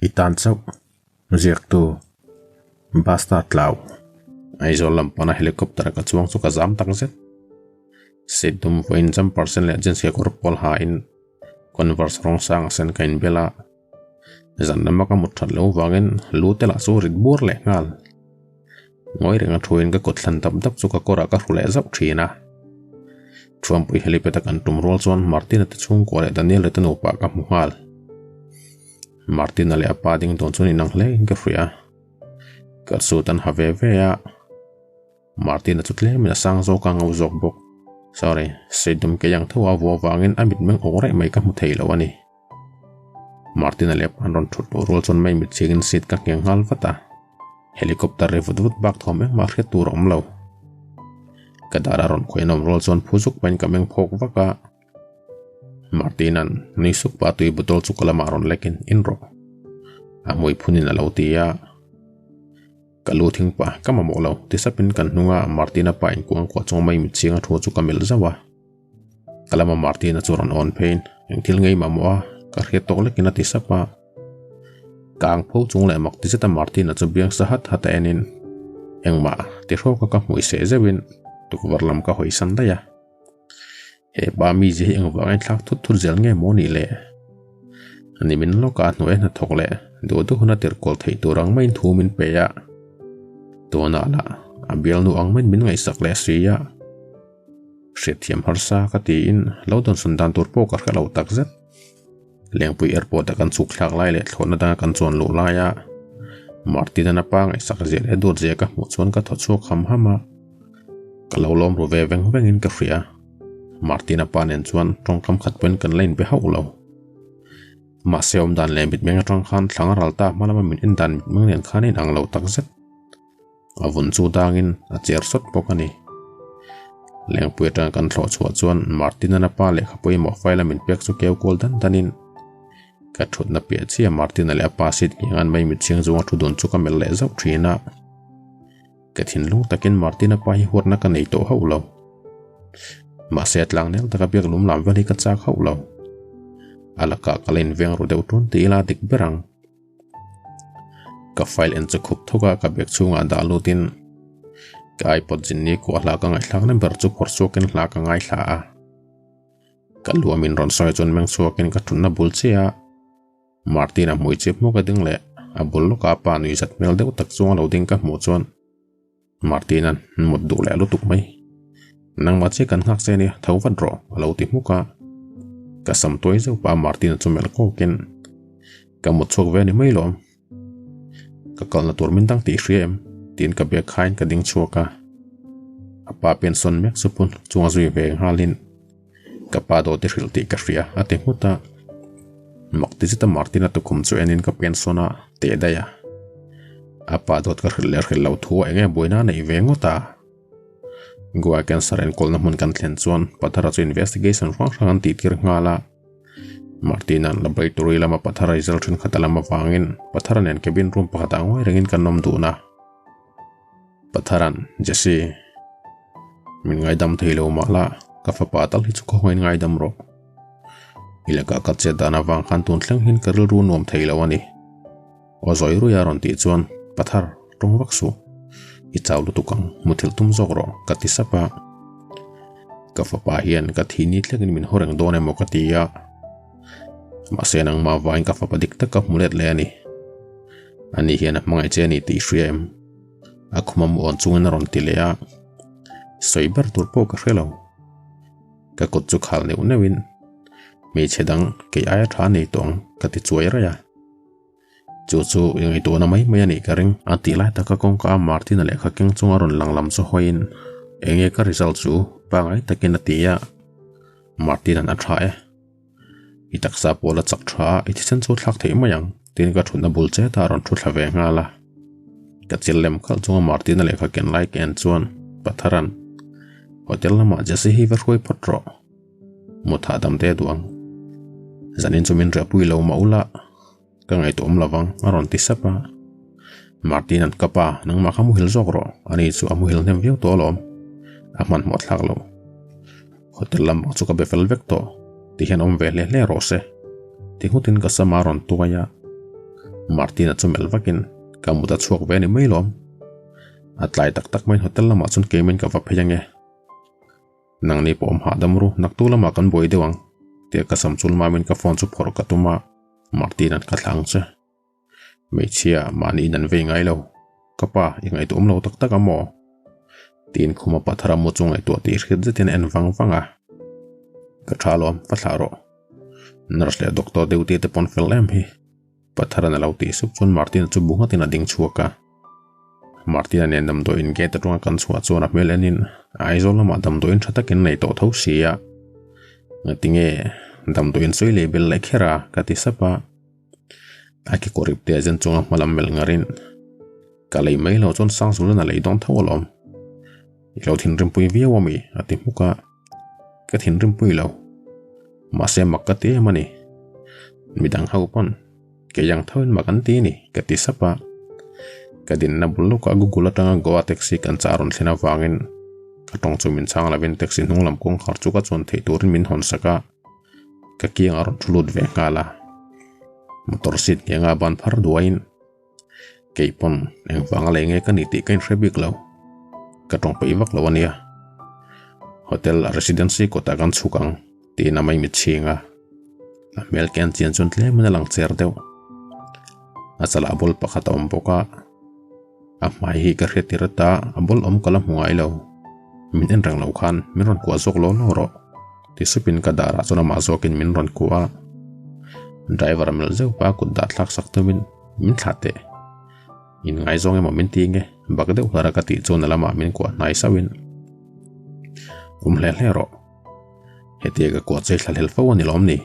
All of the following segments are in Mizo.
I tan chauh ziaktu Basta Tlau Aizawl lam pana helicopter ka chuang chu ka zam tak zet. Seat dum vawiin jumper sen leh jeans kekawr pawl hain converse rawng sang a sen ka inbel a. Zan lama ka mut that loh vangin lu te lah chu rit bur leh nghal. Ngawi renga thuin ka kut thlan dap dap chu ka kawrah ka hru leh zauh thin a. Thuampui helipad a kan tum rual chuan Martina te chhungkua leh Daniel-a te nupa ka hmu nghal. Martina leh a pa ding dawn chuan inang hle in ka hria. Ka suit an ha ve ve a. Martina chu tlemin a sang zawk a ngau zawk bawk. Sorry, Seidum kei ang tho a vua vangin a mitmeng awk reh mai ka hmu thei lo a ni. Martina leh an rawn thut luh rual chuan mai mit chingin seat ka ngheng nghal vat a. Helicopter ri vut vut bak thawm engmah hriat tur a awm lo. Ka dar a rawn khawiin awm rual chuan phu zuk pahin ka meng phawk vak a. Martina'n nui suk pah tui bottle chu ka lamah rawn lekin in rawh. A hmui phunin a lo ti a. Ka lu thing pah ka mamawh lo ti sapin kan hnunga Martina pa inkuang kuah chung mai mit ching a thu chu ka melh zauh a. Ka lama Martina chu rawn awn pheiin eng thil ngei mamawh a ka hriat tawk lekin a ti sap a. Kang pho chung leh mak ti zeta Martina chu biang sa hat hat a enin engmah ti hrawk a ka hmui seh zeuhin tukverh lam ka hawi san daih a. He pa mi zia hi engvang a inthlak thut thut zel nge maw nih le? Ani min lawk a hnuai hnathawk leh duh duh hun a tirhkawl theih tur ang maiin thu min pe a. Tunah lah a bialnu ang maiin min ngaihsak leh si a. Hriatthiam harsa ka tiin lo dawnsawn dan tur pawh ka hre lo takzet. Lengpui airport a kan chhuk thlak lai leh thlawhna danga kan chuan luh laia Martin-an a pa ngaihsak zia leh dawt zia ka hmuh chuan ka thaw chhuak ham ham a, ka lo lawm ru ve veng vengin ka hria. Martin-a pa nen chuan tawngkam khat pawhin kan la inbe hauh lo. Mahse awmdan leh mitmeng atang khan thlang a ral ta hma lama min en dan mitmeng nen khan a inang lo takzet. A vun chu dangin a cher sawt bawk a ni. Lengpui atanga kan thlawh chhuah chuan Martin-an a pa lehkha pawimawh file a min pek chu keu kual dan danin ka thutna piah chiah Martin-a leh a pa seat ngheng an mai mitchhing zunga thu dun chu ka melh leh zauh thin a. Ka thinlung takin Martin-a pa hi huatna ka nei tawh hauh lo. Mahse a tlangnel taka biak lum lam vel hi ka chak hauh lo. A lakah ka la inveng ru deuh tun ti ila dik ber ang. Ka file en chu khup thawk a, ka bag chhungah dah lutin ka ipod zin ni kuah hla ka ngaihthlakna ber chu phawrh chhuakin hla ka ngaithla a. Ka lu a min rawn sawi chuan meng chhuakin ka thutna bul chiah a, Martin-a hmui chip hmawk a ding leh a bul lawkah a pa nui zat hmel deuh tak chunga lo ding ka hmuh chuan Martin-a'n mut duh leh lutuk mai. Nangmah chiah kan nghak che nia, tho vat rawh, a lo ti hmuk a. Ka sam tuai zeuh pah a Martin-a chu melh kawkin, Ka mut chhuak ve a ni mai lawm. Ka kalna tur min dang tih hria em? tiin ka bag khain ka ding chhuak a. A pa pension mek chu pawn chunga zui ve nghalin, Ka pa dawt i hrilh tih ka hria, a ti nghut a. Mak ti zeta Martin-a tukhum chu enin ka pension a teh daih a. A pa dawt ka hrilh leh hrilh loh thu a eng nge buaina a neih ve ngawt a. Goa Cancer enkawlna hmun kan thlen chuan Pathara chu investigation hrang hrang an tih tir nghal a. Martin-a'n laboratory lama Pathara result thenkhat a lam avangin Pathara nen cabin room pakhatah ngawi rengin kan awm dun a. Patharan, Jesse, min ngaidam thei lo mah la, ka fapa tal hi chu khawngain ngaidam rawh. I lakah ka chet dan avang khan tun thleng hian ka rilru nuam thei lo a ni. Aw zawi ruia rawn tih chuan, Pathar, tawng vak suh. I chau lutuk ang, muthilh tum zawk rawh, ka ti sap a. Ka fapa hian ka thi ni thlengin min haw reng dawn emaw ka ti a. Mahse nangmah vain ka fapa dik tak ka hmu let leh a ni. Ani hian a hmangaih che a ni tih i hria em? A khuma mu awn chungin a rawn ti leh a, sawi ber tur pawh ka hre lo. Ka kut chu khal neuh neuhin hmeichhe dang kei aia tha nei tawh ang ka ti chuai raih a. Chu chu i ngaihtuahna mai mai a nih ka ring. A tih lai taka kawngka a Martin-a lehkha keng chunga rawn lang lam chu hawiin enge ka result chu pangai takin a ti a, Martin-a'n a tha e. I taksa pawh la chak tha a, i thisen chu thlak theih mai ang, tiin ka thutna bul chet a a rawn thu thla ve nghal a. Ka chil lem khalh chunga Martin-a lehkha ken lai ka en chuan Patharan, Hotel lamah Jesse hi va hruai phawt rawh. Mut hahdam te duh ang. Zanin chu min riahpui lo mah ula, ka ngaihtuahawm lo vang, a rawn ti sap a. Martin-a'n, Ka pa, nangmah kha muhil zawk rawh, ani chu a muhil hnem viau tawh alawm, a hmanhmawh thlak lo. Hotel lamah chu ka be fel vek tawh, ti hian awm ve hle hle rawh se, ti nghutin ka sama rawn tuai a. Martin-a chu melh vakin, Ka mut a chhuak ve a ni mai lawm. A tlai tak tak maiin hotel lamah chuan keimin ka va phei ange. Nangni pawh awm hahdam ru, naktu lamah kan buai deuh ang, tia ka sam chul mamin ka phone chu phawrh ka tum a, Martin-a'n ka thla ang che. Hmeichhia, mahni in an vei ngai lo. Ka pa, i ngaihtuah awm lo tak tak a maw? Tiin khuma pathar a mu chu ngaihtuah tih hriat zetin a en vang vang a. Ka tha alawm, va thlah rawh. Nurse leh doctor duty te pawn fel em hi. Patharan a lo tih sup chuan Martina chu bu nghatin a ding chhuak a. Martina nen damdawiin gate atanga kan chhuah chuan a hmel enin Aizawl lamah damdawiin tha takin nei tawh tho si a. Ngatinge damdawiin sawi leh bel leh kher a ka ti sap a. A kekawr ip te a zen chunga hma lam melh ngarin ka lei mai lo chuan Sangzulan a lei dawn tho alawm. I lo thinrimpui viau ami a ti hmuk a. Ka thinrimpui lo. Mahse mak ka ti em a ni. Midang ho pawn kei ang thoin mak an ti a ni ka ti sap a. Ka dinna bul lawkah Google atanga Goa taxi kan chah rawn thlen avangin ka tawng chu min chhang lovin taxi hnung lam kawngkhar chu ka chuan theih turin min hawn sak a. Ka kiangah rawn thu lut ve nghal a. Motor seat nghenga ban phar duaiin Kei pawn engvanga lei nge ka ni tih ka inhre bik lo. Ka tawng peih vak lo a nia. Hotel Residency kawtah kan chhuk ang tiin a mai mitchhing a. A hmel ken chian chuan tlemin a lang cher deuh. A chalah ball pakhat a awm bawk a. A hmai hi ka hriat tir ata a ball awm ka la hmu ngai lo. Min en reng lo khan min rawn kuah zawk law law rawh. Ti supin ka darah chuan amah zawkin min rawn kuah a. Driver a melh zeuh pah a kut dah thlak sak tumin min thlah teh. In ngaizawng emaw min ti nge bak deuh hlar a ka tih chuan a lamah min kuah hnai sauhin Um hle hle rawh. Hetia ka kuah chei thla hlel fo a ni lawm ni?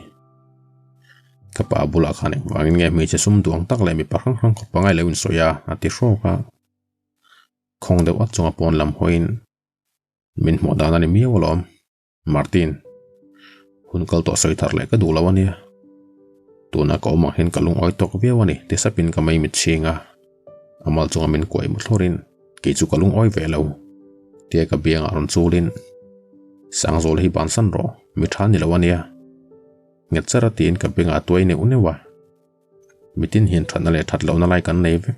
Ka pa bulah khan engvangin nge hmeichhe sum duang tak leh mipa hrang hrang khawp pangai lo insawi a a ti hrawk a. Khawng deuh at chunga pawn lam hawiin min hmuh dan a ni miau alawm. Martin, hun kal tawh sawi thar leh ka duh lo a nia. Tuna ka awmah hian ka lungawi tawk viau a ni ti sapin ka mei mit chhing a. A mal chunga min kuai mu thlawrin kei chu ka lungawi ve lo. Tia ka biangah rawn chulin Sangzawl hi bansan rawh, mi tha ni lo a nia. Nghet char a tiin ka bengah a tuai neuh neuh a. Mitin hian thatna leh that lohna lai kan nei vek.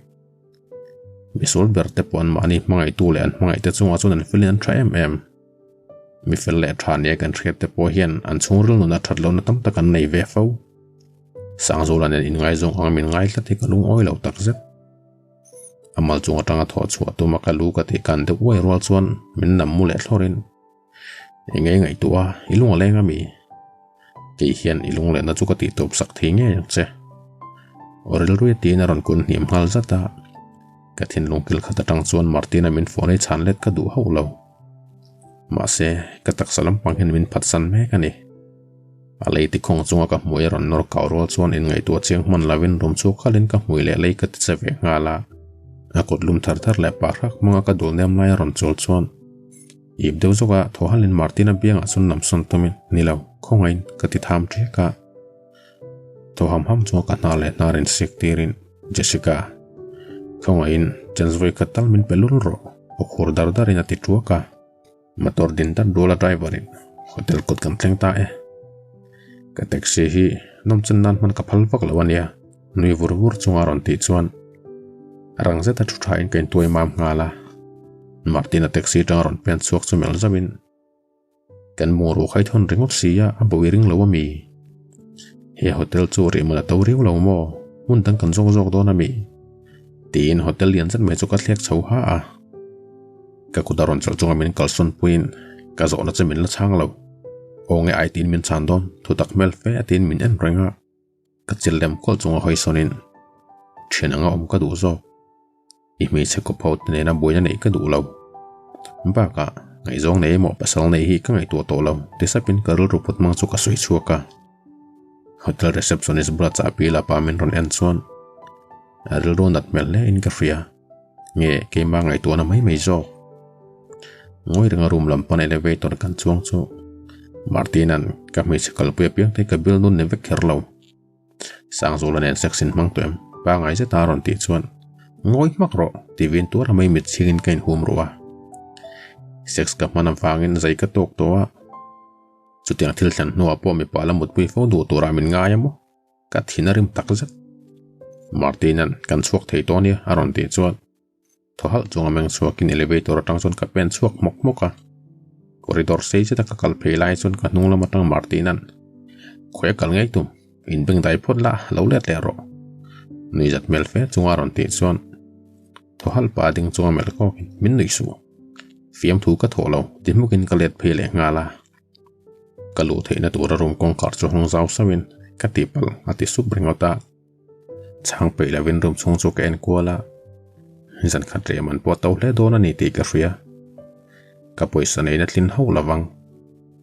Misual ber te pawh an mahni hmangaihtu leh an hmangaihte chungah chuan an felin an tha em em. Mi fel leh tha nia kan hriat te pawh hian an chhungril nuna that lohna tam tak an nei ve fo. Sangzawla nen inngaizawng ang min ngai tlat hi ka lungawi lo tak zet. A mal chung atanga thawh chhuah tuma ka lu ka tih kan deuh uai rual chuan min nam mu leh thlawrin Eng nge ngaihtuah a, i lung a leng ami? Kei hian i lunglehna chu ka tih tawp sak thei ngei ang che. Aw rilruia tiin a rawn kun hniam nghal zat a. Ka thinlung kil khat atang chuan Martina min phone ei chhan let ka duh hauh lo. Mahse, ka taksa lampang hian min phatsan mek a ni. A lei tikhawng chunga ka hmui a rawn nawr kau rual chuan inngaihtuah chiang hman lovin rum chhuak khalin ka hmui leh lei ka ti che ve nghal a. A kut lum thar thar leh pah hrak hmanga ka dul nem lai a rawn chawl chuan Ip deuh zawk a, thaw halin Martina biangah chuan lam sawn tumin, Ni lo, khawngaiin ka ti tham ṭiak a. Thaw ham ham chunga ka hnar leh hnar insiak tirin, Jessica, khawngaiin chance vawi khat tal min pe lul rawh, aw khur dar darin a ti ṭuak a. Motor din dat ruala driver in hotel kawt kan thleng ta e. Ka taxi hi nawmchen nan hman ka phal vak lo a nia, nui vur vur chunga rawn tih chuan rang zeta thu thain ka intuai mam nghal a. Martin-a taxi atanga rawn pen chhuak chu melh zauhin, Kan bungrua khai thawn ringawt si a, a bawi ring lo a mi? He hotel chu rihmun a to riau lo maw? Hmun dang kan zawk zawk dawn a mi? Tiin hotel lian zet mai chu ka thlek chho ha a. Ka kut a rawn chawlh chunga min kalsawn puiin ka zawhna chu min la chhang lo. Aw nge ai tiin min chhan dawn, thutak hmel fe a tiin min en reng a. Ka chil lem kawlh chunga hawi sawnin thian anga awm ka duh zawk. I hmeichhe kawp ho te nena buaina neih ka duh lo. Bakah ngaihzawng nei emaw pasal nei hi ka ngaihtuah tawh lo ti sapin ka rilru put hmang chu ka sawi chhuak a. Hotel receptionist bula chahpi la pa min rawn en chuan a rilru nat hmel hle in ka hria. Nge keimah ngaihtuahna mai mai zawk. Ngawi renga room lam pan elevator kan chuang chu Martin-a'n ka hmeichhe kalpui apiang te ka bill nun ni vek kher lo. Sangzula nen sex in hmang tawh em? Pangai zeta a rawn tih chuan Ngawi hmak rawh ti vin tuar a mai mit chhingin ka inhum ruh a. Sex ka hman avangin zai ka tawk tawh a. Chutiang thil thlen hnuah pawh mipa la mutpui fo duh turah min ngai a maw? Ka thin a rim tak zet. Martin-a'n kan chhuak thei tawh ania a rawn tih chuan thaw halh chunga meng chhuakin elevator atang chuan ka pen chhuak hmawk hmawk a. Corridor sei zeta ka kal phei lai chuan ka hnung lam atang Martin-a'n Khawi a kal ngei tum, inbengdai phawt la, lo let leh rawh. Nuihzat hmel fe chunga a rawn tih chuan thaw halh pah a ding chunga melh kawkin min nuih suh. Fiamthu ka thawh lo ti hmukin ka let phei leh nghal a. Ka luh theihna tura room kawngkhar chu hawng zau sauhin ka tihpalh a ti sup ringawt a. Chhang peih lovin room chhung chu ka en kual a, zan khat reh man pawh a to hle dawn a ni tih ka hria. Ka pawisa neihna tlin hauh lovang.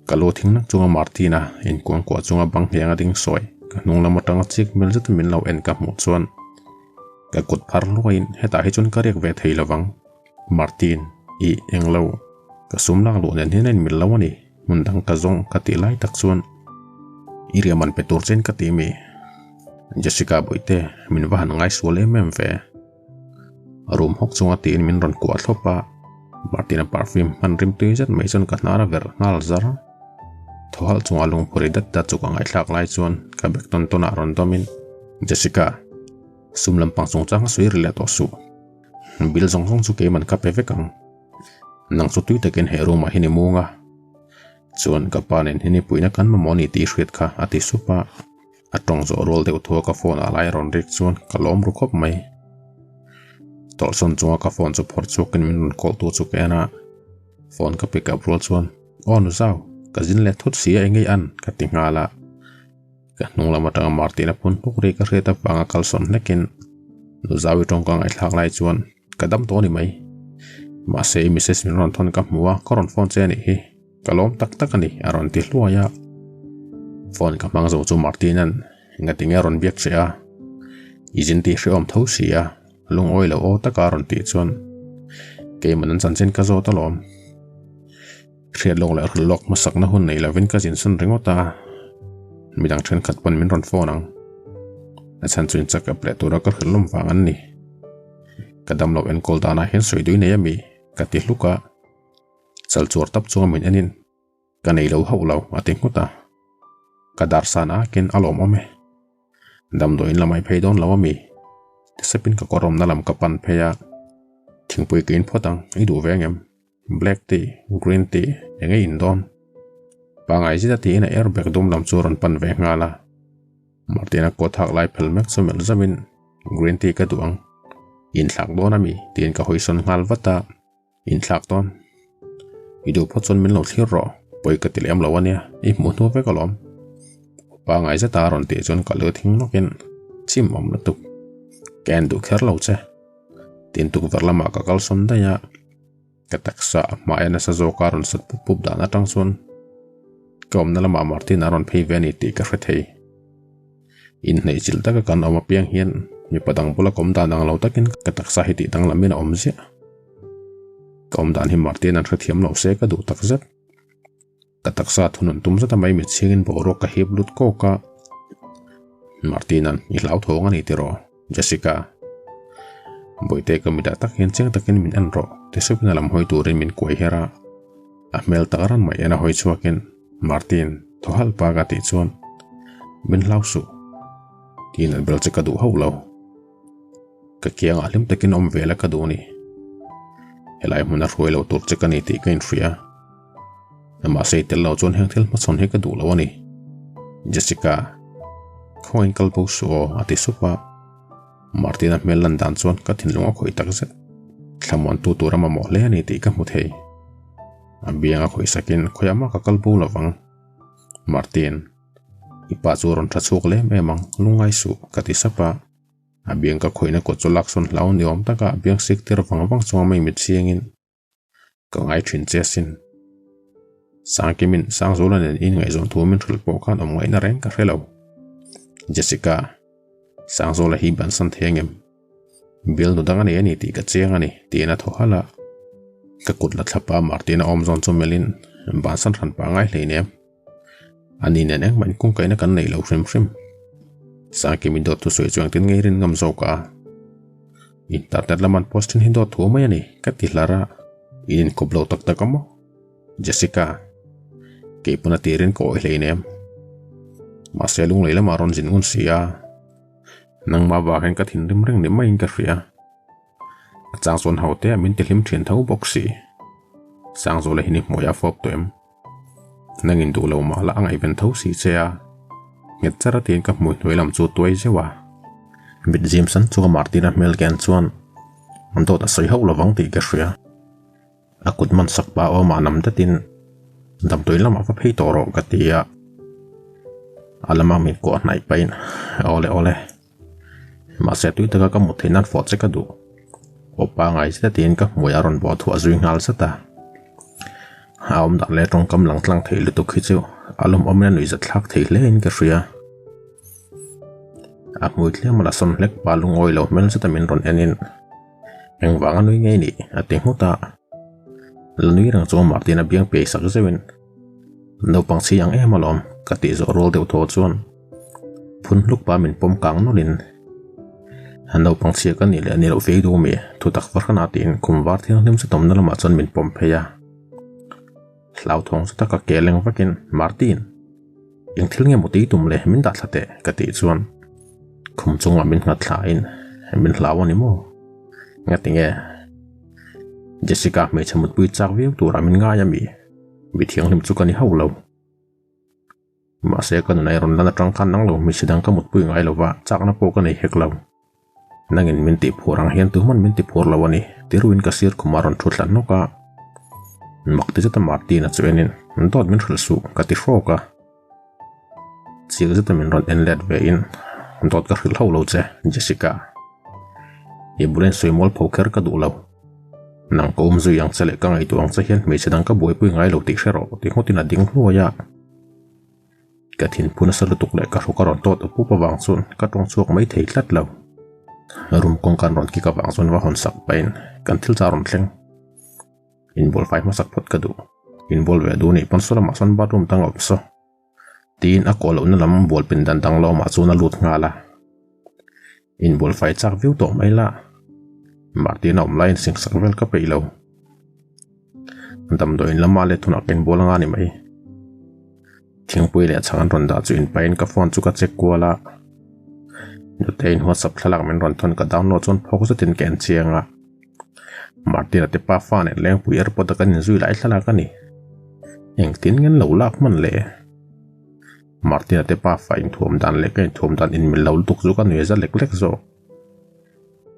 Ka lu thing nak chunga Martina inkuangkuah chunga bang hniang a ding sawi ka hnung lam atanga chik hmel zeta min lo en ka hmuh chuan ka kut phar hluaiin hetah hi chuan ka riak ve thei lovang. Martin, I englo, ka sum lak luh nen hian a inmil lo a ni, hmun dang ka zawng ka tih lai tak chuan i riah man pe tur chein ka ti mi? Jessica Bawihte, min va han ngaisual em em ve. Room hawk chunga tiin min rawn kuah thlawp a, Martin-a perfume hman rim tui zet mai chuan ka hnar a verh nghal zar. Thaw halh chunga lungphuri dat dat chu ka ngaihthlak lai chuan ka bag tawn tawnah rawn dawmin, Jessica, sum lampang chungchang a sawi ri leh tawh suh. Bill zawng zawng chu keiman ka pe vek ang. Nang chu tui takin he room ah hian i mung a. Chuan ka pa nen hian i puihna kan mamawh a ni tih i hriat kha a ti sup a. A tawng zawh rual deuh thua ka phone ah lai a rawn rik chuan ka lawm ru khawp mai. Tawlhsawn chunga ka phone chu phawrh chhuakin min rawn call tu chu ka en a. Phone ka pick up rual chuan Aw nu zau, ka zin leh thut si a engei an ka ti nghal a. Ka hnung lam atanga Martin a phun hluk ri ka hriat avanga kalsawn hlekin Nuzawi tawngka ngaihthlak lai chuan ka dam tawh a ni mai. Mahse i message min rawn thawn ka hmu a, ka rawn phone che a nih hi. Ka lawm tak tak a ni a rawn ti hluai a. Phone ka hmang zo chu Martin-a'n engati nge a rawn biak che a, i zin tih hrehawm tho si a, lungawi lo aw taka a rawn tih chuan keiman an chanchin ka zawt alawm. Hriat lawk leh hril lawk hmasakna hun nei lovin ka zinsawn ringawt a, midang thenkhat pawn min rawn phone ang. A chhan chu in check up leh tura ka hrilh lawm vang an ni. Ka damloh enkawl danah hian sawi dui nei ami? ka ti hluk a, chal chuar tap chunga min enin ka nei lo hauh lo a ti nghut a, ka dar san akin a lawmawm e. Damdawiin lamah i phei dawn lo ami? Tisepin ka kawr awmna lam ka pan phei a, thingpui ka in phawt ang, i duh ve angem? Black tea, green tea, eng nge in dawn? Pangai zet a tiin a airbag dum lam chu a rawn pan ve nghal a. Martina kawt hak lai phel mek chu melh zauhin, Green tea ka duh ang. Inthlak dawn ami? tiin ka hawi sawn nghal vat a. Inthlak dawn? I duh phawt chuan min lo thlir rawh, pawi ka ti lem lo ania, i hmuh hnu vek alawm. Pangai zeta a rawn tih chuan ka lu thing nawkin, Chim awm lutuk. Ka en duh kher lo che. Tin tukverh lamah ka kal sawn daih a. Ka taksa a hmaia nasa zawka rawn sat pup pup dan atang chuan ka awmna lamah Martin a rawn phei ve a ni tih ka hre thei. Inhneih chilh taka kan awm apiang hian mipa dang bula ka awm dan ang lo takin ka taksa hi tih danglamin a awm ziah. Ka awm dan hi Martin an hrethiam lo se ka duh tak zet. Ka taksa thunun tum zeta mai mitchhingin boruak ka hip lut kawk a. Martin-a'n i hlauthawng a ni tiraw, Jessica? Bawihte ka mitah tak hian chiang takin min en rawh, ti supin a lam hawi turin min kuai her a. A hmel tak ran mai en a hawi chhuakin, Martin, thaw halh pa ka tih chuan min hlau suh. Tiin an bel che ka duh hauh lo. Ka kiangah hlim takin awm ve la ka duh a ni. Helai hmun a hruai lo tur che ka ni tih ka inhria. Mahse i tel lo chuan heng thil hmachhawn hi ka duh lo a ni. Jessica, khawngain kal bo suh aw a ti sup a. Martina hmel lan dan chuan ka thinlung a khawih tak zet. Thlamuantu tur a mamawh hle a ni tih ka hmu thei. A biang a khawih sakin khawiah mah ka kal bo lovang. Martin, i pa chu a rawn tha chhuak lem em ang, lungngai suh ka ti sap a. A biang ka khawihna kawt chu laksawn hlau ni awm taka a biang sik tir vang vang chunga mei mit chiangin ka ngai thin che asin. Sangkimin Sangzula nen in ngaihzawn thu min hrilh pawh khan awm ngaihna reng ka hre lo. Jessica, Sangzula hi bansan thei angem? Bialnu dang a nei a ni tih ka chiang a ni, tiin a thaw halh a. Ka kut la thlapa Martina awm zawn chu melhin bansan hran pah ngai hleinem. Ani nen engmah inkungkaihna kan neih lo hrim hrim. Sangkimi dawt thusawi chu engtin nge i rin ngam zawk a? Internet lama an post thin hi dawt thu mai a ni, ka ti hlar a. In inkawp lo tak tak a maw? Jessica, kei pawn a tirin ka awih hleinem. Mahse lunglei lamah rawn zin ngun si a. Nangmah vang hian ka thinrim reng ni maiin ka hria. A chang chuan ho te a min ti hlim thin tho bawk si. Sangzuala hi ni hmuai a fawp tawh em? Nangin duh lo mah la a ngaihven tho si che a. Nghet char a tiin ka hmui hnuai lam chu tuai zeuh a. Mit zim san chu a Martina hmel kian chuan an dawt a sawi hauh lovang tih ka hria. A kut man sak pa awmah nam datin damdawi lamah va phei tawh rawh ka ti a. A lama min kuah hnaih pahin awle awle. Mahse tui taka ka mut theih nan fawh che ka duh. Aw pangai zet tiin ka hmui a rawn bawh thuah zui nghal zat a. A awm dan leh tawngkam lang tlang thei lutuk hi chu a lawmawmin a nuihzat thlak thei hle in ka hria. A hmui tlem a la sawn hlek pa lungawi lo hmel zeta min rawn en in engvang a nui ngei ni a ti nghut a. La nui reng chu Martin a biang piai sak zeuh in naupang chhi ang em alawm ka tih zawh rual deuh thaw chuan Phun hluk pa min pawm kang nawlhin a naupang chhia ka nih leh a ni loh fei duh mi thutak fahran a tiin khum var thianghlim chu tawmna lamah chuan min pawm phei a. Hlauthawng chu taka ke leng vakin Martin eng thil nge maw tei tum le min dah thla teh ka tih chuan khum chungah min nghat thlain min hlau a ni maw ngatinge Jessica hmeichhe mutpui chak viau turah min ngai a mi mi thianghlim chu ka ni hauh lo. Mahse ka nunai rawn lan atang khan nang lo hmeichhe dang ka mutpui ngai lo va, chakna pawh ka nei hek lo. Nangin min tih phur ang hian tuman min ti phur lo a ni, tiruin ka sir khumah rawn thu thla hnawk a. Mak ti zeta Martina chu enin, Dawt min hrilh suh, ka ti hrawk a. Chiang zeta min rawn en let ve in, Dawt ka hrilh hauh lo che, Jessica. I bula insawi mual pho kher ka duh lo. Nang ka awm zui ang che leh ka ngaihtuah ang che hian hmeichhe dang ka buaipui ngai lo tih hre rawh, ti ngawtin a ding hluai a. Ka thinphu nasa lutuk leh ka hruk a rawn tawt up up avang chuan ka tawng chhuak mai thei tlat lo. Room kawngka an rawn kick avang chuan va hawn sak pahin kan thil chu a rawn thleng. Inbual fai hmasak phawt ka duh. Inbual ve duh nih pawn saw lamah sawn bathroom dang a awm saw. Tiin a kawh lohna lam bual pindan dang lawmah chuan a lut nghal a. Inbual fai chak viau tawh mai la. Martin a awm laiin singsak vel ka peih lo. Damdawiin lama let hunah ka inbual anga ni mai. Thingpui leh chhang an rawn dah chu inpahin ka phone chu ka check kual a. Nuteiin WhatsApp thlalak min rawn thawn ka download chuan phawk zetin ka en chiang a. Martin-a te pa fa nen Lengpui airport a kan inzui lai thlalak a ni. Engtin nge an lo lak hman le? Martina te pa fa inthuam dan leh ka inthuam dan inmil lo lutuk chu ka nui za lek lek zawk.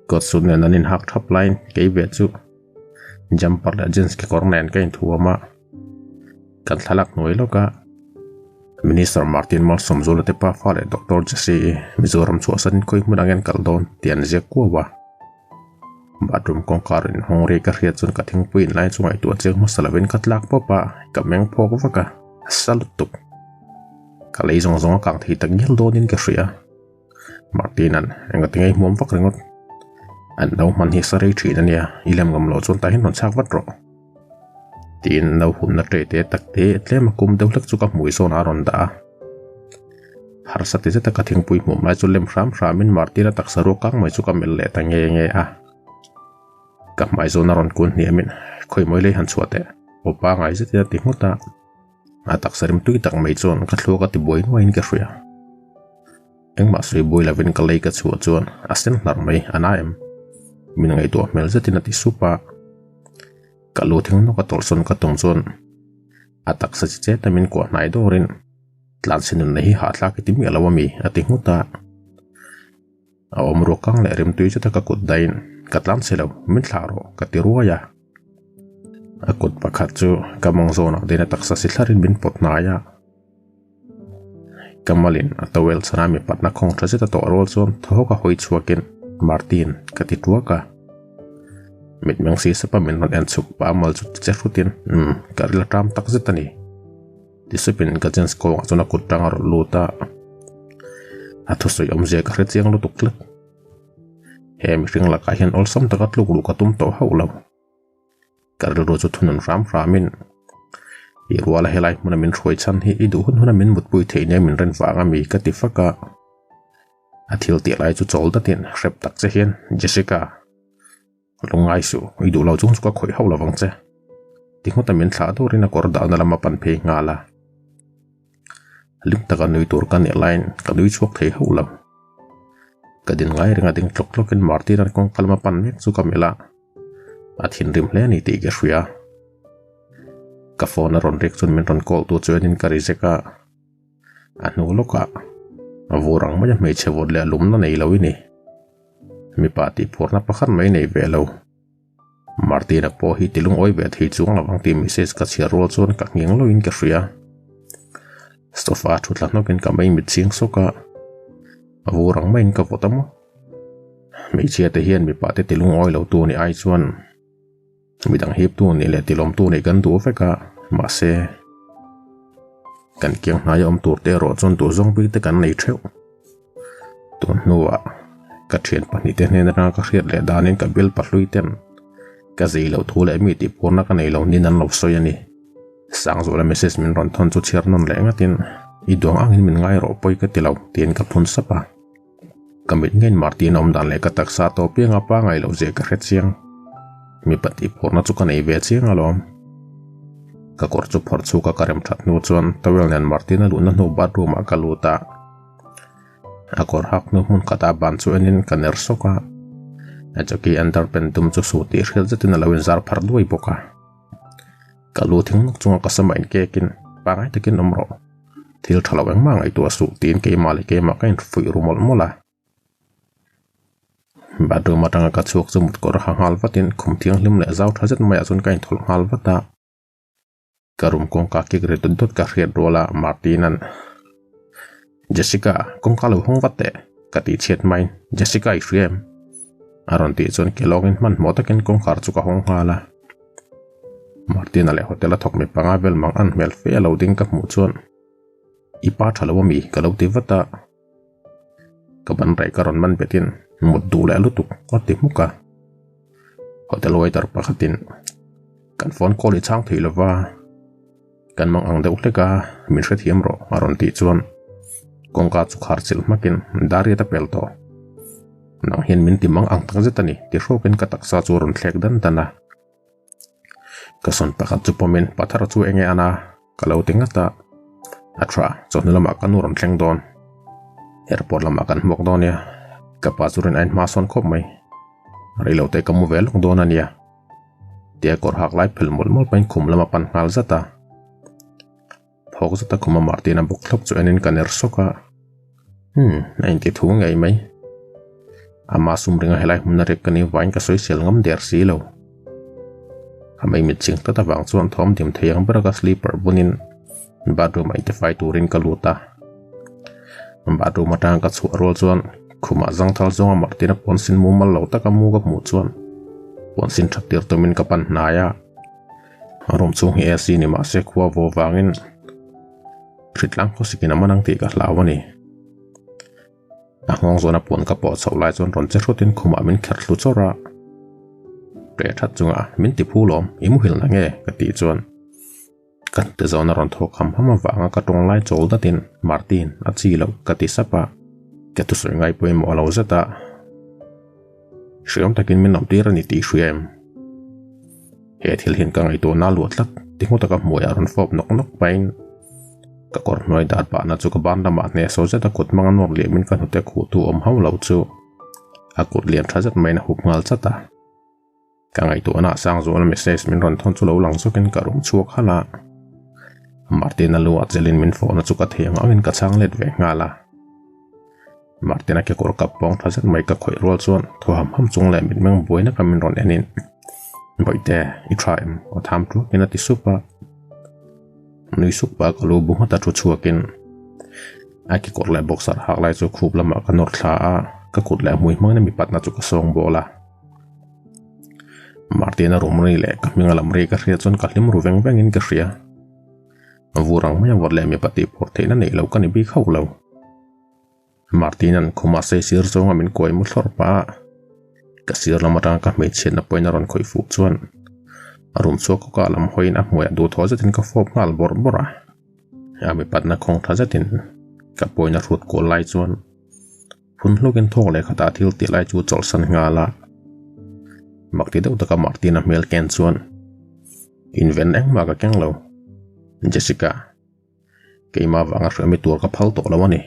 Coat suit nen an inhak thap laiin kei ve chu jumper leh jeans kekawr nen ka inthuam a, kan thlalak hnuai lawk a. Minister Martin Malsawmzula te pa fa leh Doctor Jesse i Mizoram chhuahsan in khawi hmun angin kal dawn tih an ziak kuau a. Bathroom kawngka rawn inhawng ri ka hriat chuan ka thingpui in lai chu ngaihtuah chiang hmasa lovin ka tlak pawp a, ka meng phawk vak a, a sa lutuk. Ka lei zawng zawng a kang thei tak ngial dawnin ka hria. Martin-a'n engati nge i hmuam vak ringawt? An no hman hi sa rei thin a nia, i lem ngam loh chuan tah hian rawn chhak vat rawh. Tiin no hunna teh te tak te tlem a kum deuh hlek chu ka hmui zawnah a rawn dah a. Harsa ti zeta ka thingpui hmuh mai chu lem hram hramin Martina taksa ruak kang mai chu ka melh leh ta nge nge a. Ka hmai zawn a rawn kun hniamin khawi mawi lei han chhuah teh aw pangai zetin a ti nghut a. A taksa rim tui tak mai chuan ka thluak a ti buai nuaiin ka hria. Engmah sawi buai lovin ka lei ka chhuah chuan a sen hlar mai a na em? Min ngaihtuah hmel zetin a ti sup a. Ka lu thing nawk a tawlhsawn ka tum chuan a taksa chi chet a min kuah hnai dawrin Tlanchhe nunna hi hahthlak i ti miah lo a mi? a ti nghut a. A awm ruak kang leh rimtui chu taka kut daiin ka tlanchhe lo, min thlah rawh ka ti ruai a. A kut pakhat chu ka mawng zawnah dena taksa si thlarin min pawt hnai a. Ka malin a towel chhana mi patna khawng tha zet a tawh rual chuan thaw hawk a hawi chhuakin Martin ka ti tuak a. Mitmeng si sapa min rawn en chhuk pah a mal chu ti che hrutin umm ka ril a ṭam tak zet a ni. Tisupin ka jeans kawngah chuan a kut tang a rawn lut a, a thusawi awmzia ka hre chiang lutuk tlat. He mihring lakah hian awlsam taka tluk luh ka tum tawh hauh lo. Ka rilru chu thunun hram hramin i ruala helai hmuna min hruai chhan hi i duh hun huna min mutpui theih nia min ren vang a mi ka ti fak a. A thil tih lai chu chawl datin hrep tak che hian Jessica. Lungngai suh, i duh lo chung chu ka khawih hauh lo vang che. Ti nghawta min thlah dawrin a kawr dahna lam a pan phei nghal a. Hlim taka nui tur ka nih laiin ka nui chhuak thei hauh lo. Ka din ngai reng a ding tlawk tlawkin Martin-a'n kawngka lama pan mek chu ka melh a, a thinrim hle a ni tih ka hria. Ka phone a rawn rik chuan min rawn call tu chuanin ka reject a, a hnu lawkah a vur ang maia hmeichhe vawt leh a lumna nei lo i ni. Mipa tihphurna pakhat mai nei ve lo. Martina pawh hi tilungawi ve thei chuang lo ang tih message ka chhiar rual chuan ka nghing loin ka hria. Sofa thu thla hnawkin ka mei mit chhing sawk a, a vur ang maiin ka vawt a maw. Hmeichhia te hian mipa te tilungawi lo tu nih ai chuan midang hip tu nih leh tilawm tu nih kan duh vek a, mahse kan kiang hnaia awm tur te erawh chuan duhzawng bik te kan nei theuh. Tun hnuah ka thian pahnihte hnen atanga ka hriat leh danin ka bial pahlui ten ka zei loh thu leh mi tih phurna ka nei lo niin an lo sawi a ni. Sangzuala message min rawn thawn chu chhiar nawn leh ngatin i duang angin min ngai rawh pawi ka ti lo tiin ka phun sap a. Ka mit ngeiin Martin a awm dan leh ka taksa tawp pianga pangai loh zia ka hre chiang. Mipa tih phurna chu ka nei ve chiang alawm. Ka kawr chu phawrh chhuk a ka rem that hnu chuan towel nen Martin a luhna hnu bathroom ah ka lut a. A kawr hak hnu hmun khat ah ban chu enin ka ner sawk a. A jockey underpant dum chu su tih hriat zetin a lo inzar pharh duai bawk a. Ka lu thing nawk chunga ka sama inkekin pangai takin awm rawh. Thil tha lo engmah ngaihtuah suh tiin keimah leh keimah ka infuih ru mawlh mawlh a. Bathroom atanga ka chhuak chu mut kawr ha nghal vatin khum thianghlim leh zau tha zet maiah chuan ka inthawlh nghal vat a. Ka room kawngka kik ri dawt dawt ka hriat rual a Martin-a'n Jessica kawngka lo hawng vat teh ka tih chhiat mai Jessica i hria em? A rawn tih chuan ke lawngin hmanhmawh takin kawngkhar chu ka hawng nghal a. Martin-a leh hotel a thawk mi panga vel mang an hmel fe a lo ding ka hmuh chuan I pa tha lo ami ka lo ti vat a. Ka ban reh ka rawn man betin mut duh leh lutuk a ti hmuk a. Hotel waiter pakhatin kan phone call i chhang thei lova kan mang ang deuh hlek a min hrethiam rawh a rawn tih chuan kawngka chu khar chilh hmakin dariat a pel tawh. Nang hian min ti mang ang tak zet a ni ti hrawkin ka taksa chu a rawn thlek dan dan a. Ka sawn pakhat chu pawmin Pathara chu enge ana ka lo ti ngat a, a tha chawhnu lamah ka nu rawn thleng dawn. Airport lamah kan hmuak dawn nia, ka pa chu rin a inhma sawn khawp mai. Reilo te ka mu ve lawk dawn a nia. Tia kawr hak lai phel mawlh mawlh pahin khum lam a pan nghal zat a. Phawk zata khuma Martin a bawk thlawp chu enin ka ner sawk a, Hmm, a inti thu ngei mai. Ama sum ringa helai hmun a rek ka nih vangin ka sawisel ngam der si lo. A mei mit ching tlat avang chuan thawm dim thei ang bera ka sleeper bunin bathroom ah intifai turin ka lut a. Bathroom atanga ka chhuah rual chuan khumah zangthal zawnga Martin a puansin mumal lo taka mu ka hmuh chuan puansin that tir tumin ka pan hnai a. Room chhung hi AC ni mahse khua vaw vangin hritlang khawsikin a man ang tih ka hlau a ni. A nghawng zawna puan ka pawh chhoh lai chuan rawn che hrutin khumah min kher thlu chawrh a. Ṭe that chunga min ti phu lawm, i muhil na nge? ka tih chuan ka hnute zawna rawn thawk ham ham avanga ka tawng lai chawl datin Martin a chi loh ka ti sap a. Ka thusawi ngai pawimawh lo zet a. Hriam takin min awmtir a ni tih hria em? He thil hian ka ngaihtuahna a luah tlat ti hmu taka hmuaiah rawn fawp nawk nawk pahin ka kawr hnuai dar pahna chu ka ban lamah hnehsawh zet a kut hmanga nawr liamin ka hnute khuhtu awm hauh lo chu a kut lian tha zet maiin a hup nghal chat a. Ka ngaihtuahna ah Sangzuala message min rawn thawn chu lo lang zawkin ka rum chhuak halh a. Martina lu ah chelin min fawhna chu ka thei ang angin ka chhang let ve nghal a. Martina kekawr kap pawng tha zet mai ka khawih rual chuan thaw ham ham chung leh mitmeng buai naka min rawn en in Bawihte, i tha em? Aw tham tuakin a ti sup a. Nui sup pah ka lu bu nghat a thu chhuakin a kekawr leh boxer hak lai chu khup lamah ka nawr thla a, ka kut leh hmui hmangin a mipatna chu ka sawng bawl a. Martina rum ri leh ka hming a lam ri ka hria chuan ka hlim ru veng vengin ka hria. Vur ang mai a vawt leh mipa tih phur theihna neih lo ka ni bik hauh lo. Martina'n khuma sei sir zawnga min kuai mu thlawr pah a, ka sir lam atanga ka hmeichhiatna pawhin a rawn khawih fuh chuan a rum chhuak kawk a lam hawiin a hmuiah duhthawh zetin ka fawp nghal bawrh bawrh a. A mipatna khawng tha zetin ka pawhin a hrut kual lai chuan phun hlukin thawk leh khatah thil tih lai chu chawlhsan nghal a. Makti deuh taka Martina hmel ken chuan inven engmah ka keng lo, Jessica. Keimah vanga hriami tur ka phal tawh lo a ni.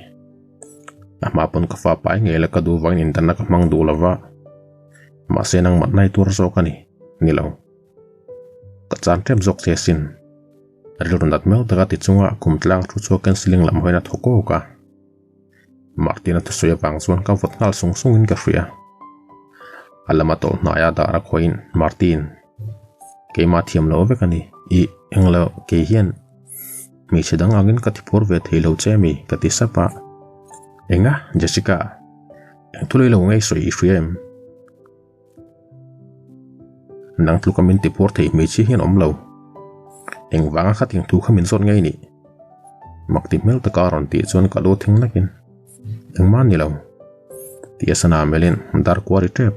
A hma pawn ka fa pai ngei la ka duh vangin indanna ka hmang duh lo va, mahse nangmah nai tur zawk a ni, ni lo. Ka chan tep zawk che sin. Rilru nat meuh taka ti chunga kum tlang thu chu cancelling lam hawiin a thaw kawk a. Martin-a thusawi avang chuan ka vawt nghal sung sungin ka hria. A lama tawlh hnaia dar a khawiin, Martin, keimah thiam lo vek a ni. Ih, englo, kei hian hmeichhe dang angin ka tiphur ve thei lo che mi, ka ti sap a. Enga, Jessica, eng thulei lo ngei sawi i hria em? Nang tluka min tiphur thei hmeichhia hian awm lo. Engvanga khating thu kha min zawt ngei nih? Mak ti hmel taka a rawn tih chuan ka lu thing nakin, Engmah ni lo. Ti a sana melhin dar kuar i tep.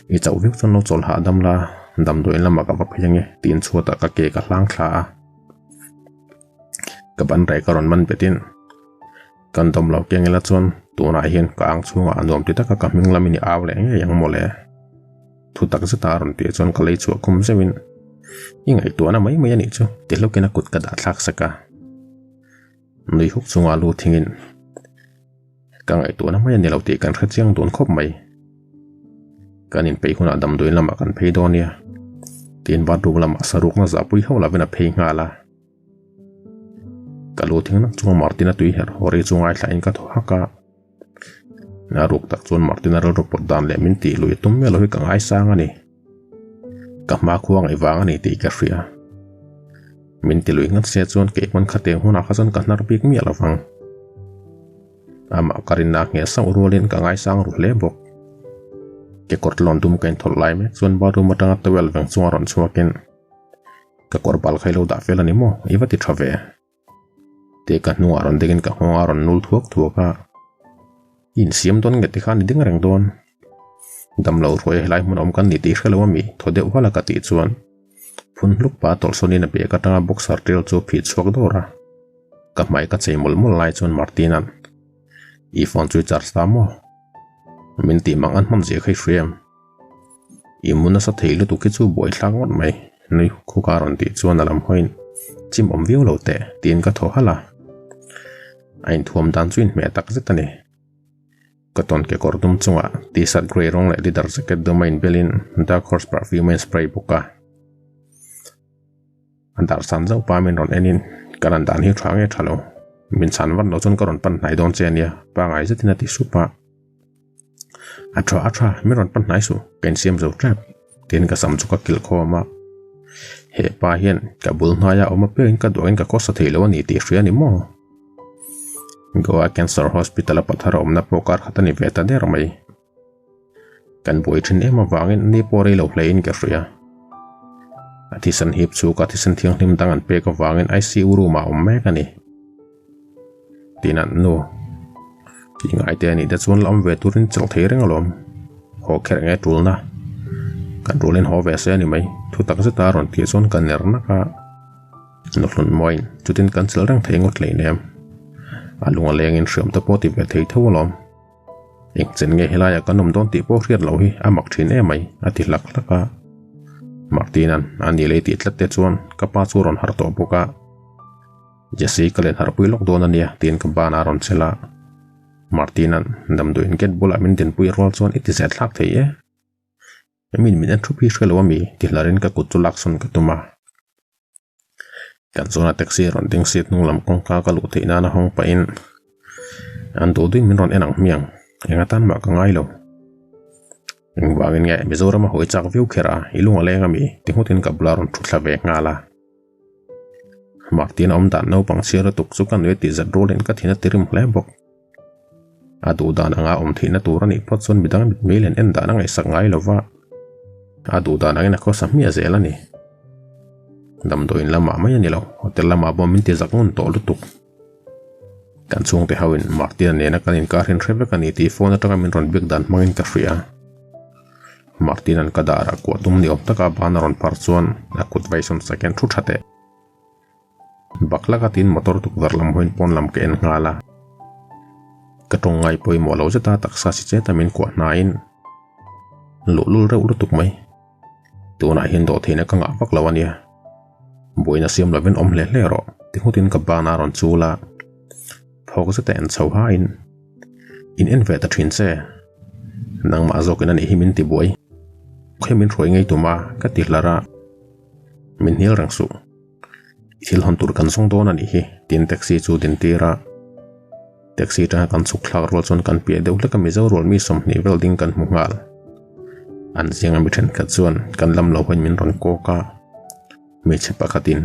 I chauh viau chuan lo chawl hahdam la, damdawiin lamah ka va phei ange tiin chhuatah ka ke ka hlang thla a. Ka ban reh ka rawn man betin kan dawm lo keng ila chuan tunah hian ka ang chhungah a nuam ti taka ka hming lamin i au leh ngei ang mawle. Thu tak zeta a rawn tih chuan ka lei chhuah khum zeuhin i ngaihtuahna mai mai a nih chu ti hlawkin a kut ka dah thlak sak a. Nui huk chunga lu thingin ka ngaihtuahna mai a ni lo tih kan hre chiang dun khawp mai. Kan inpeih hunah damdawiin lamah kan phei dawn nia tiin bathroom lamah sarukna zahpui hauh lovin a phei nghal a. Ka lu thing nak chunga Martin-a tui herh haw ri chu ngaithlain ka thaw hak a. A ruk tak chuan Martin-a rilru pawt dan leh min tih lui tum miah lo hi ka ngaisang a ni. Ka hma khua ngaih vang a ni tih ka hria. Min ti lui ngat se chuan kei hman khateng hunah kha chuan ka hnar bik miah lo vang. Amah ka rinna a ngheh sauh rualin ka ngaisang ru hle bawk. Kekawr tlawn dum ka inthawlh lai mek chuan bathroom atanga towel veng chunga rawn chhuakin Ka kawr bal kha i lo dah fel a ni maw? I va ti tha ve. Tih ka hnungah rawn dingin ka nghawng a rawn nul thuak thuak a. I insiam dawn nge tikhan i ding reng dawn. Damlo ruai helai hmun awm kan ni tih hre lo a mi? Thaw deuh hala ka tih chuan phun hluk pa tawlhsawnin a bag atanga boxer tel chu a phih chhuak dawr a. Ka hmai ka chei mawlh mawlh lai chuan Martin-a'n I phone chu i charge ta maw? Min tih mang an hman zia kha i hria em? I mu nasa thei lutuk hi chu buai thlak ngawt mai, nui huk huk a rawn tih chuan a lam hawiin chim awm viau lo teh tiin ka thaw halh a. A inthuam dan chu inhmeh tak zet a ni. Ka tawn kekawr dum chungah t-shirt grey rawng leh leather jacket dum a inbelin dark horse perfume a inspray bawk a. A dar san zauh pa min rawn enin ka lan dan hi tha nge tha lo, min chhan vat loh chuan ka rawn pan hnai dawn che a nia pangai zetin a ti sup a. A tha a tha, min rawn pan hnai suh, ka insiam zo tep, tiin ka sam chu ka kilh khawm a. He pa hian ka bul hnaia awm apiangin ka duangin ka khawsa thei lo a ni tih hria a ni maw? Goa Cancer Hospital a pathar a awmna pawh kar khat a ni ve ta der mai. Kan buai thin em avangin ni pawh rei lo hlein ka hria. A thisen hip chu ka thisen thianghlim dang an pek avangin ICU room ah a awm mek a ni. Tin an nu tih ngai te anih te chuan la awm ve turin chawlh thei reng alawm. Haw kher enge tulna kan rulin haw ve se a ni mai. Thu tak zeta a rawn tih chuan ka ner nak a. Nuhlun mawiin chutin kan chilh reng thei ngawt hleinem. A lung a lengin hriam te pawh ti ve thei tho alawm. Engchen nge helaiah kan awm dawn tih pawh hriat loh hi a mak thin em mai, a ti hlak hlak a. Martina'n a ni lei tih tlat te chuan ka pa chu a rawn harh tawh bawk a. Jesse ka len harhpui lawk dawn a nia tiin ka ban a rawn chelh a. Martina'n damdawiin gate bulah min dinpui rual chuan i ti zet thlak thei e. Min min en thup hi hre lo a mi ti hlarin ka kut chu laksawn ka tum a. Kan zawn a taxi rawn ding seat hnung lam kawngka ka luh theih nana hawng pahin an duh duhin min rawn en ang hmiang eng atan mah ka ngai lo. Engvangin nge Mizoram a hawi chak viau kher a i lung a leng ami ti nghutin ka bula rawn thu thla ve nghal a. Martin a awm dan naupang chhiar lutuk chu ka nui a tih zat rualin ka thin a ti rim hle bawk. A duh dan anga awm theihna tur a nih phawt chuan midang mitmei len en dan a ngaihsak ngai lo va, a duh dan angin a khawsa hmiah zel a ni. Damdawiin lamah mai a ni lo, hotel lamah pawh min ti zak ngun tawh lutuk. Kan chhungte hoin Martina nena kan inkar hin hre vek a ni tih phone atanga min rawn biak dan hmangin ka hria. Martina'n ka darah kuah tum ni awm taka ban a rawn phar chuan a kut vaisawn sakin thu tha teh. Baklak a tiin motor tukverh lam hawiin pawn lam ka en nghal a. Ka tawng ngai pawimawh lo zeta taksa si chet a min kuah hnaiin luhlul reuh lutuk mai. Tunah hian dawhtheihna ka ngah vak lo a nia. Buaina siam lovin awm hle hle rawh ti nghutin ka ban a rawn chul a. Phawk zeta en chho hain. In en ve ta thin che. Nangmah zawkin a nih hi min ti buai. Khawi min hruai ngei tum a, ka ti hlar a. Min hnial reng suh. I thil hawn tur kan zawng dawn a nih hi, tiin taxi chu din tir a. Taxi atanga kan chhuk thlak rual chuan kan piah deuh hlek a Mizo rual mi 20 vel ding kan hmu nghal. An zinga mi thenkhat chuan kan lam lo hawiin min rawn kawk a. Hmeichhe pakhatin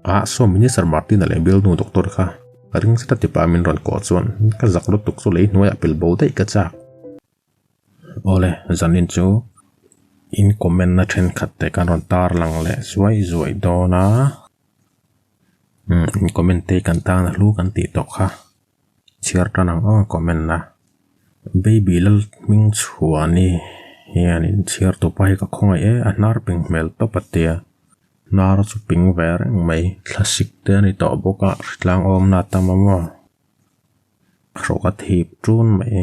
Ah saw Minister Martin-a leh bialnu doctor kha ring zet a tipa min rawn kawh chuan ka zak lutuk chu lei hnuaiah pel bo daih ka chak. Awle, zanin chu in comment na thenkhat te kan rawn tar lang leh zuai zuai dawn a. Umm in comment te kan tan a hlu kan tih tawh kha chhiar tan ang aw comment na. Baby lal hming chhuani hianin chhiar tupa hi ka khawngaih e a hnar ping hmel tawp a tia hnar chu ping ve reng mai thlasik te a ni tawh bawk a hritlang awmna a tam a maw hrawk a thip tun mai.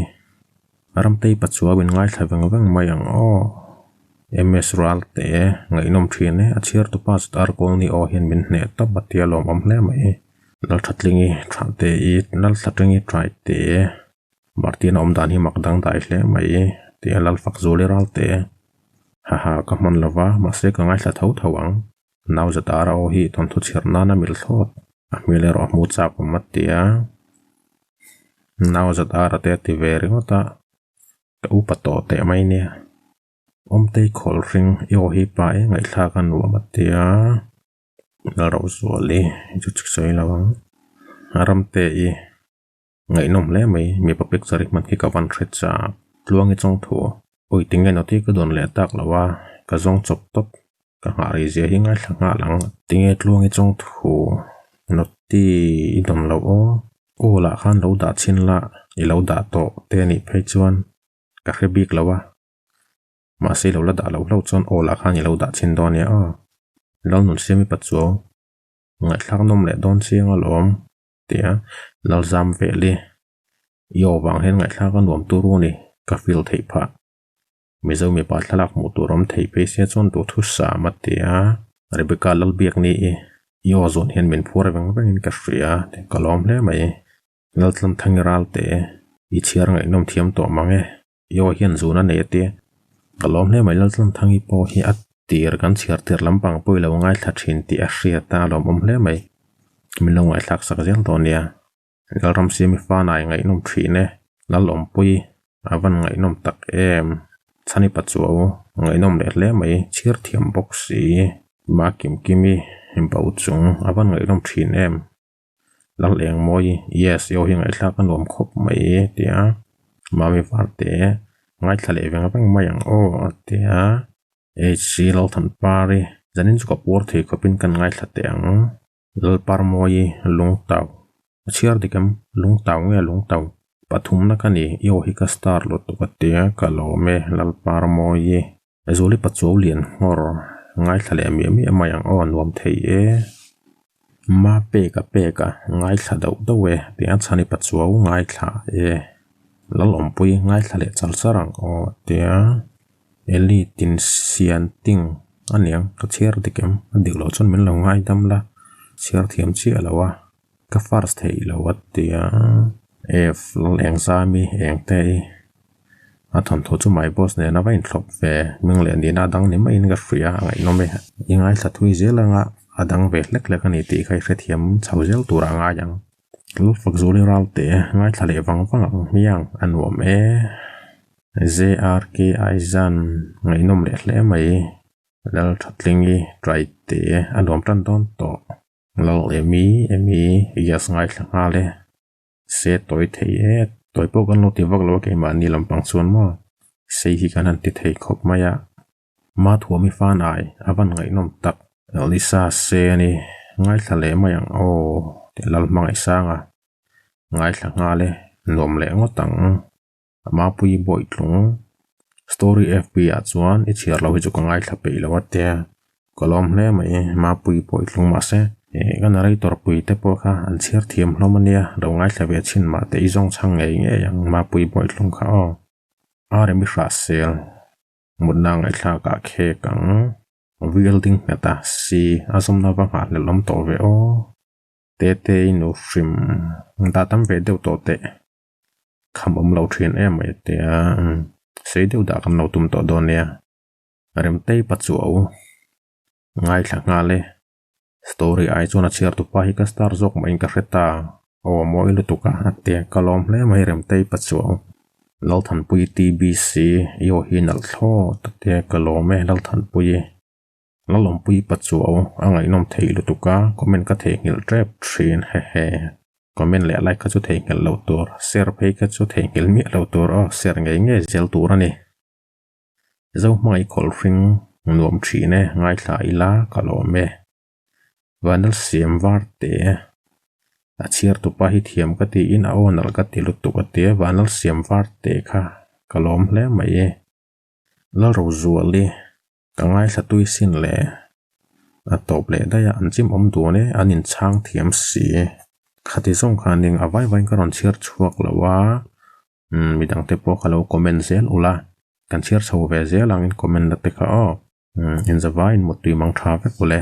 Ramtei pachuau in ngaithla veng veng mai ang aw. MS Ralte ngaihnawm thin e, a chhiar tupa zut Arkawl ni aw hian min hneh tawp a tia lawmawm hle mai. Lalthatlingi Thahte i Lalthatlingi Traite Martin a awm dan hi mak dangdai hle mai tia Lalfakzuli Ralte Haha ka hman lova mahse ka ngaithla tho tho ang. Nau Zatara aw hi thawnthu chhiar nana mil thlawt a hmel erawh a hmu chak awm a tia. Nau Zatara te a ti ve ringawt a, ka upa tawh teh mai nia. Awmtei khawl hring i aw hi pa e ngaihthlak a nuam a tia. Lalrozuali chu chu sawi lo ang. Ramte i Ngaihnawm hle mai, mipa picture i hman khi ka van hre chak. Tluangi chawng thu, Awi tinge noti ka dawn leh tak lo a, ka zawng chawp tawp, ka nghah rei zia hi ngaithla nghal ang. Tinge Tluangi chawng thu, Noti i dawn lo aw, aw lah khan lo dah chhin la, i lo dah tawh te a nih phei chuan ka hre bik lo a. Mahse i lo la dah loh hlauh chuan aw lah khan i lo dah chhin dawn nia aw. Lalnunsiami Pachuau, Ngaihthlak nawm leh dawn chiang alawm. Tia Lalzam Veli i aw vang hian ngaihthlak a nuam tur u ni, ka feel theih phah. Mizo mipa thlalak hmuh tur awm thei phei sia chuan duhthu sam a ti a. Rebecca Lalbiakni i i aw zawn hian min phuar veng vengin ka hria tih ka lawm hle mai. Laltlamthangi Ralte i chhiar ngaihnawm thiam tawh mang e. I aw hian zun a nei a tia. Ka lawm hle mai Laltlamthangi pawh hi a tir kan chhiar tir lampang pawh i lo ngaithla thin tih a hriat a, a lawmawm hle mai. Min lo ngaihthlak sak zel dawn nia. Lalramsiami fanai ngaihnawm thin e. Lalawmpui a van ngaihnawm tak em. Chhani Pachuau ngaihnawm leh hle mai chhiar thiam bawk si. Ma Kimkimi bo chung a van ngaihnawm thin em. Lal eng mawi, Yes, i aw hi ngaihthlak a nuam khawp mai tia Mami Varte ngaithla leh veng veng mai ang aw a ti a. HC Lalthanpari, Zanin chu ka puar thei khawpin kan ngaithla teh ang. Lalparmawi, Lungtau, A chhiar dik em? Lungtau nge Lungtau? Pathumna ka ni, i aw hi ka star lutuk a ti a, ka lawm e Lalparmawi. Zuli Pachuau lian nghawr ngaithla leh miah miah mai ang aw nuam thei e. Ma pek a pek a ngaithla dauh dauh e tia Chhani Pachuau ngaithla e. Lalawmpui ngaithla leh char char ang aw tia Eli tin sian ting a niang ka chhiar dik em a dik loh chuan min lo ngaidam la chhiar thiam chiah lo a ka first theih lo a tia F lal engzami engte i. A thawmhnaw chu my boss nen a va inthlawp ve hming leh nihna a dang ni maiin ka hria a ngaihnawm e. I ngaithla thui zel anga a dang ve hlek hlek a ni tih kha i hrethiam chho zel tur a ngai ang. Lufak Zuli Ralte ngaithla leh vang vang ang hmiang a nuam e. JRK Aizan ngaihnawm leh hle mai. Lalthatlingi Traite a nuam tan dawn tawh. Lal Emi Emi yes ngaithla nghal e. Se tawi thei e, tawi pawh kan lo ti vak lo a keimahni lampang chuan maw sei hi kan han ti thei khawp mai a. Mathuami fan ai a van ngaihnawm tak. Lisa se a ni, ngaithla leh mai ang aw tih Lalhmangaihsanga ngaithla nghal e, nuam leh ngawt ang. Mapui Bawitlung story FB ah chuan i chhiar lo hi chu ka ngaithla peih lo a tia ka lawm hle mai Mapui Bawitlung mahse eh ka narrator pui te pawh kha an chhiar thiam hlawm a nia lo ngaithla ve chhin mah te i zawng chhang ngei ngei ang Mapui Bawitlung kha aw Aremi Hrahsel mutna ngaihthlak ah khek ang VL ding nghet a si a zawmna va nghahhlelh awm tawh ve aw Tete i nu hrim dah tam ve deuh tawh teh. Kham awm lo thin em mai tia sei deuh dah kan lo tum tawh dawn nia. Remtei pa chu a u ngaithla nghal e. Story ai chuan a chhiar tupa hi ka star zawk mah in ka hre ta. Aw mawi lutuk a a tia ka lawm hle mai Remtei pa chu a u. Lalthanpui TBC i aw hi nalh thlawt a tia ka lawm e Lalthanpui. Lalawmpui pa chu a u a ngaihnawm thei lutuk a comment ka theihnghilh tep thin hehe. Comment leh like kha chu theihnghilh loh tur share phei kha chu theihnghilh miah loh tur aw share ngei ngei zel tur a ni. Zohmangaih khawlhring nuam thin e ngaithla ila ka lawm e. Vanal siam var te a chhiar tupa hi thiam ka tiin a aw nalh ka ti lutuk a tia Vanal siam var te kha ka lawm hle mai e. Lalrozuali ka ngaithla tui sin le a tawp leh daih a an chim awm dun e an inchhang thiam si. Khati zawng khanin a vai vaiin ka rawn chhiar chhuak lo a. Umm midang te pawh ka lo comment zel ula kan chhiar chho ve zel ang in comment na te kha aw umm inzavaiin mutui mang tha vek ule.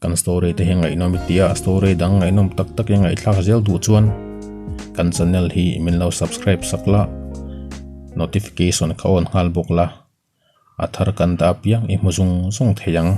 Kan story te hi ngaihnawm i tia a story dang ngaihnawm tak tak i ngaihthlak zel duh chuan kan channel hi min lo subscribe sak la notification kha on nghal bawk la a thar kan dah apiang i hmu zung zung thei ang.